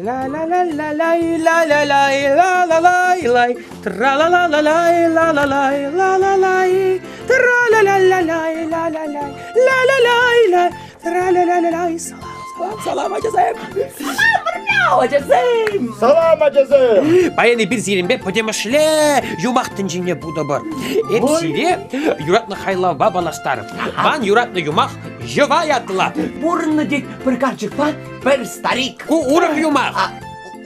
Ла-ла-ла-ла-лай-ла-ла-лай-ла-ла-лай-лай, тра-ла-ла-ла-лай-ла-ла-лай-ла-ла-лай, тра-ла-ла-ла-лай-ла-ла-лай, ла-ла-лай-лай, тра-ла-ла-ла-лай. Салам, салам, салам, ачасем! Салам, ачасем! Салам, ачасем! Паян эпир сирӗнпе пӗтӗмӗшле юмах тӗнчине путӑпӑр. Эп сире юратнӑ хайлавпа паллаштарӑп. Ман юратнӑ юмах Йӑва ятлӑ. Пурӑннӑ тет пӗр карчӑкпа пӗр старик. Ку урӑх юмах. А,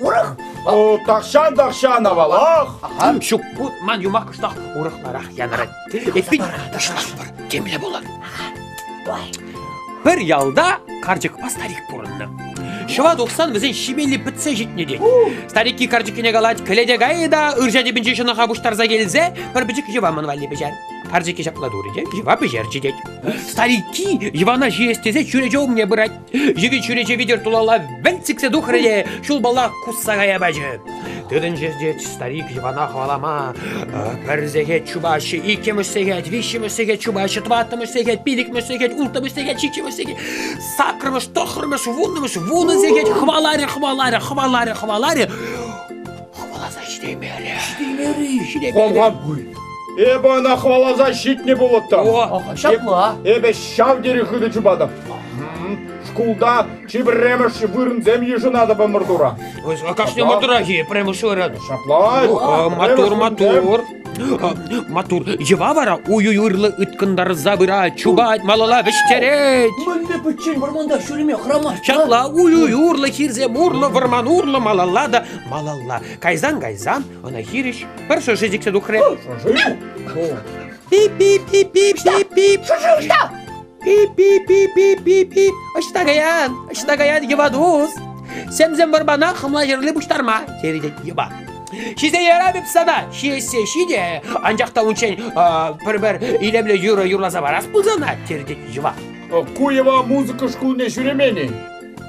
урӑх? Тахҫан-тахҫан авалах. Ҫук, ку ман юмах кӑштах урӑхларах янӑрать. Эппин, пуҫлатпӑр, темле пулӑр. Пӗр ялта карчӑкпа старик пурӑннӑ. Ҫӑва тухсан вӗсен ҫимелли пӗтсе ҫитнӗ тет. Старикки карчӑккине калать, кӗлете кай та ырҫа тӗпӗнчи ҫӑнӑха пуҫтарса килсе пӗр пӗчӗк йӑва ман валли пӗҫер. Карчӑкки ҫапла турӗ те йӑва пӗҫерчӗ тет. Старикки йӑвана ҫиес тесе чӳрече умне пырать. Йӑви чӳрече витӗр тулалла вӗлт сиксе тухрӗ те ҫулпалла кусса кая пачӗ. Тытӑнчӗ тет старик йӑвана хӑвалама. Пӗр сехет чупаҫҫӗ, иккӗмӗш сехет, виҫҫӗмӗш сехет чупаҫҫӗ, тӑваттӑмӗш сехет, пилӗкмӗш сехет, улттӑмӗш сехет, ҫиччӗмӗш сехет, саккӑрмӗш, тӑххӑрмӗш, вуннӑмӗш, вунӑ сехет хӑваларӗ, хӑваларӗ, хӑваларӗ, хӑваларӗ. Хӑваласа ҫитеймерӗ. Ҫитеймерӗ. Ҫитеймерӗ. Эпӗ ӑна хӑваласа ҫитнӗ пулӑттӑм. О, ҫапла. Эпӗ ҫав тери хытӑ чупатӑп. Шкулта чи пӗрремӗш вырӑнсем йышӑнатӑп ӑмӑртура. Кашни ӑмӑртурах-и пӗрремӗш вырӑн? Ҫапла. Маттур, маттур. Маттур. Йӑва вара уй-уй урлӑ ыткӑнтарса пырать, чупать, малалла вӗҫтерет. Мӗнле пӗччен вӑрманта ҫӳреме хӑрамасть? Ҫапла уй-уй урлӑ, хирсем урлӑ, вӑрман урлӑ, малалла та малалла. Кайсан-кайсан ӑна хирӗҫ пӗр шӑши сиксе тухрӗ. Шӑши? Пип-пип-пип-пип-пип-пип. Шӑши ӑҫта? Пип-пип-пип-пип-пип. Ӑҫта каян? Ӑҫта каян, йӑва тус? Сӗмсӗм вӑрмана хӑмла ҫырли пуҫтарма, терӗ тет йӑва. Ҫисе ярап эп сана, ҫиессе ҫитӗ, анчах та унччен пӗр-пӗр илемлӗ юрӑ юрласа парас пулсана, терӗ тет йӑва. Ку йӑва музыка шкулне ҫӳремен-и?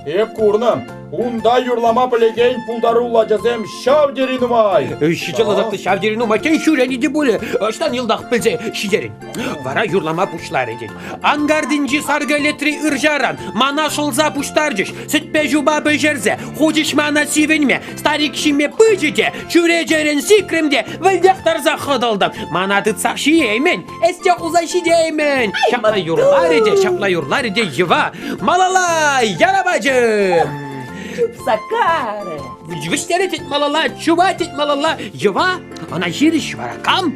Эп курнӑ, унта юрлама пӗлекен пултаруллӑ ачасем ҫав тери нумай. Ҫичӗ ҫав тери нумай. Тен, ҫӳренӗ те пулӗ. Ӑҫтан йӑлтах пӗлсе ҫитерӗн. Вара юрлама пуҫларӗ тет. Анкартинчи саркӗлетри ырҫаран мана шӑлса пуҫтарчӗҫ, сӗтпе ҫупа пӗҫерсе, хучӗҫ мана сивӗнме, старик ҫиме пычӗ те, чӳречерен сикрӗм те, вӗлтех тарса хӑтӑлтӑм. Мана тытсах ҫиеймӗн, эс те хуса ҫитеймӗн. Ҫапла юрларӗ те, ҫапла юрларӗ те йӑва. Малалла, яра пачӗ! Чупса карӗ. Вӗҫтерет тет малалла, чупать тет малалла. Йӑва ӑна хирӗҫ вара кам?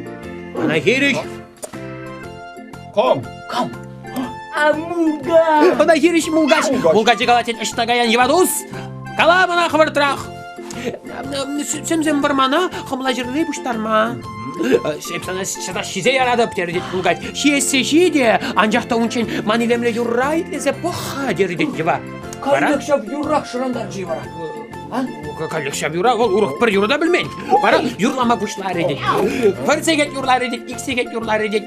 Ӑна хирӗҫ. Кам? Кам? А мулкач! Ӑна хирӗҫ мулкач. Мулкачӗ калать, ӑҫта каян йӑва тус? Кала мана хӑвӑртрах. Сӗмсӗм вӑрмана хӑмла ҫырли пуҫтарма. Эп сана часах ҫисе яратӑп, терӗ тет мулкач. Ҫиессе ҫи анчах та унччен ман илемлӗ юрра итлесе пӑх-ха, терӗ тет йӑва. Каллех ҫав юррах шӑрантарчӗ вара. А? Каллех ҫав юра, вӑл урӑх пӗр юрӑ та пӗлмен. Вара юрлама пуҫларӗ тет. Пӗр сехет юрларӗ тет, ик сехет юрларӗ тет.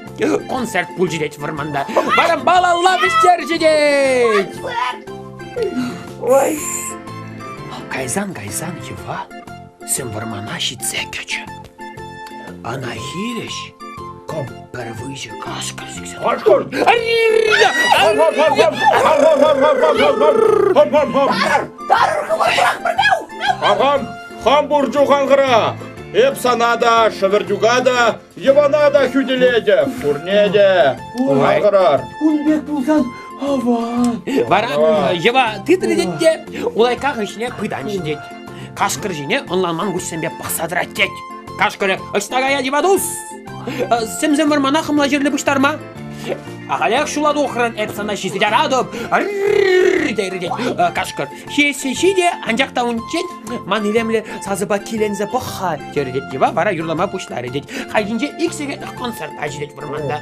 Концерт пулчӗ тет вӑрманта. Вара малалла вӗҫтерчӗ тет. Ой. Кайсан-кайсан йӑва сӗм вӑрмана ҫитсе кӗчӗ. Ӑна хирӗҫ Кам? пӗр выҫӑ кашкӑр сиксе Кашкӑр! Хам, хам пур чух ан хӑра. Эп сана та, шӗвӗртюка та, Йӑвана та хӳтӗлетӗп, пурне те. Ан хӑрар. Ун пек пулсан аван. Вара йӑва тытрӗ тет те улайка хыҫне пытанчӗ тет. Кашкӑр ҫине ӑнланман куҫсемпе пӑхса тӑрать тет. Кашкӑрӗ ӑҫта каять йӑва тус? Сӗмсӗм вӑрмана хӑмла ҫырли пуҫтарма. Ахалех ҫула тухрӑн, эп сана ҫисе яратӑп. Терӗ тет кашкӑр. Ҫиессе ҫи те, анчах та унччен ман илемлӗ сасӑпа киленсе пӑх-ха, терӗ тет Йӑва, вара юрлама пуҫларӗ тет. Хальхинче ик сехетлӗх концерт пачӗ тет вӑрманта.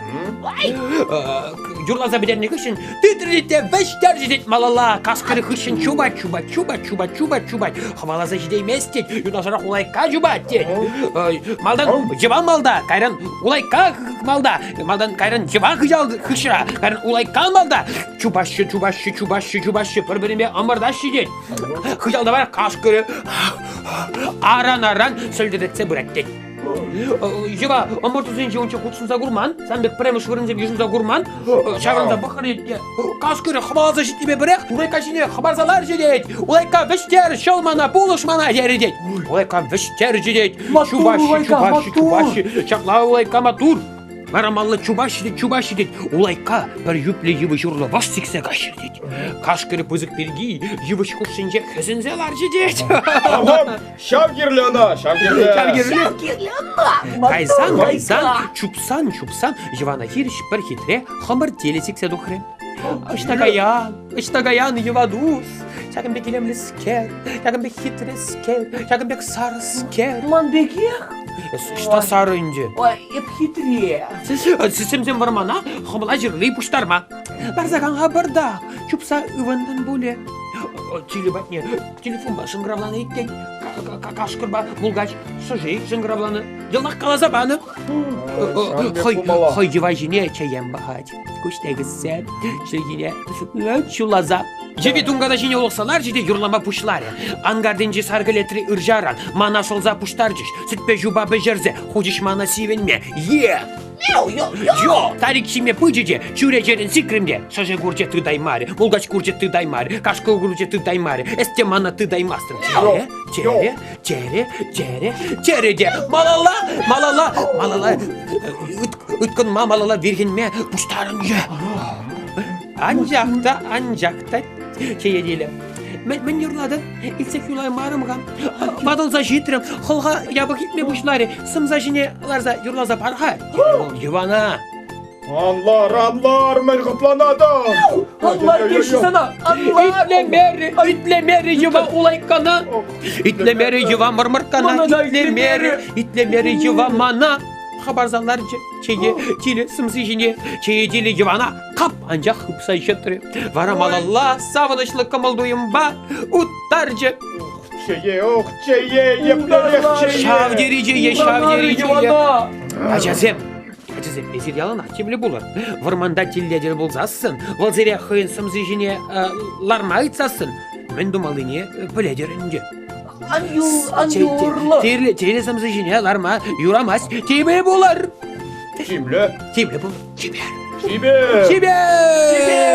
Юрласа пӗтернӗ хыҫҫӑн тытрӗ тет те вӗҫтерчӗ тет малалла. Кашкӑрӗ хыҫҫӑн чупать, чупать, чупать, чупать, чупать, чупать. Хӑваласа ҫитеймест тет, юнашарах улайка чупать тет. Малтан Йӑва малта, кайран улайка малта, малтан кайран Йӑва хыҫал хыҫра, кайран улайка малта. Чупаҫҫӗ, чупаҫҫӗ, чупаҫҫӗ, чупаҫҫӗ, пӗр-пӗринпе ӑмӑртаҫҫӗ тет. Хыҫалта вара кашкӑрӗ аран-аран сӗлтӗртсе пырать тет. Йӑва ӑмӑртусенче унччен хутшӑнса курман, сан пек пӗрремӗш вырӑнсем йышӑнса курман. Ҫаврӑнса пӑхрӗ те, кашкӑрӗ хӑваласа ҫитнипе пӗрех Улайка ҫине хӑпарса ларчӗ тет. Улайка вӗҫтер, ҫӑл мана, пулӑш мана терӗ тет. Улайка вӗҫтерчӗ тет. Чупаҫҫӗ, чупаҫҫӗ, чупаҫҫӗ. Ҫапла Улайка маттур. Вара малла чупаҫҫӗ тет, чупаҫҫӗ тет. Улайка пӗр юплӗ йывӑҫ урлӑ вӑш сиксе каҫрӗ тет. Кашкӑрӗ пысӑк пирки йывӑҫ хушшинче хӗсӗнсе ларчӗ тет. Ҫав кирлӗ ӑна, ҫав кирлӗ. Ҫав кирлӗ. Ҫав кирлӗ ӑна. Кайсан, кайсан, чупсан, чупсан Йӑвана хирӗҫ пӗр хитре хӑмӑр тилӗ сиксе тухрӗ. Ӑҫта каян, ӑҫта каян, Йӑва тус? Ҫакӑн пек илемлӗскер, ҫакӑн пек хитрескер, ҫакӑн пек сарӑскер. Ман пекех? Ӑҫта сарӑ ӗнтӗ? Ой, эп хитре. Сӗмсем вӑрмана хӑмла ҫырли пуҫтарма. Ларса кан-ха пӑртак, чупса ывӑнтӑн пулӗ. Тилӗ патне телефонпа шӑнкӑравланӑ иккен. Кашкӑрпа мулкач шӑши шӑнкӑравланӑ. Йӑлтах каласа панӑ. Хӑй, хӑй йӑва ҫине чеен пӑхать. Куҫне кӗссе, чӗлхине чуласа. Йӑви тунката ҫине улӑхса ларчӗ те юрлама пуҫларӗ. Анкартинчи сар кӗлетри ырҫаран мана шӑлса пуҫтарчӗҫ, сӗтпе ҫупа пӗҫерсе хучӗҫ мана сивӗнме. Е! Йо! Старик ҫиме пычӗ те чӳречерен сикрӗм те шӑши курчӗ тытаймарӗ, мулкач курчӗ тытаймарӗ, кашкӑр курчӗ тытаймарӗ, эс те мана тытаймастӑн. Терӗ, терӗ, терӗ, терӗ, терӗ те малалла, малалла, малалла ыткӑнма, малалла вирхӗнме пуҫтарӑнчӗ. Анчах та, анчах та чеелилӗ. Мӗн юрлатӑн? Илтсех юлаймарӑм-ха. Ватӑлса ҫитрӗм, хӑлха япӑх илтме пуҫларӗ. Сӑмса ҫине ларса юрласа пар-ха, терӗ вӑл Йӑвана. Анлар, анлар, мӗн хӑтланатӑн? Анлар теҫҫӗ сана, анлар! Итлемерӗ, итлемерӗ Йӑва улайккана. Итлемерӗ Йӑва мӑрмӑрккана. Итлемерӗ, итлемерӗ Йӑва мана. Хӑпарса ларчӗ чее тилӗ сӑмси ҫине. Чее тилӗ Йӑвана кап анчах хыпса ҫӑтрӗ. Вара малалла савӑнӑҫлӑ кӑмӑл-туйӑмпа уттарчӗ. Чее, ох, чее, еплерех чее! Ҫав тери чее, ҫав тери чее. Ачасем, ачасем, эсир яланах тимлӗ пулӑр. Вӑрманта тилле тӗл пулсассӑн, вӑл сире хӑйӗн сӑмси ҫине ларма ыйтсассӑн, мӗн тумаллине пӗлетӗр ӗнтӗ. Ан юр, ан юрлӑ. Тирлӗ, тирлӗ сӑмси ҫине ларма юрамасть. Тимлӗ пулӑр. Тимлӗ. Тимлӗ пул. Чипер. Чипер. Чипер. Чипер.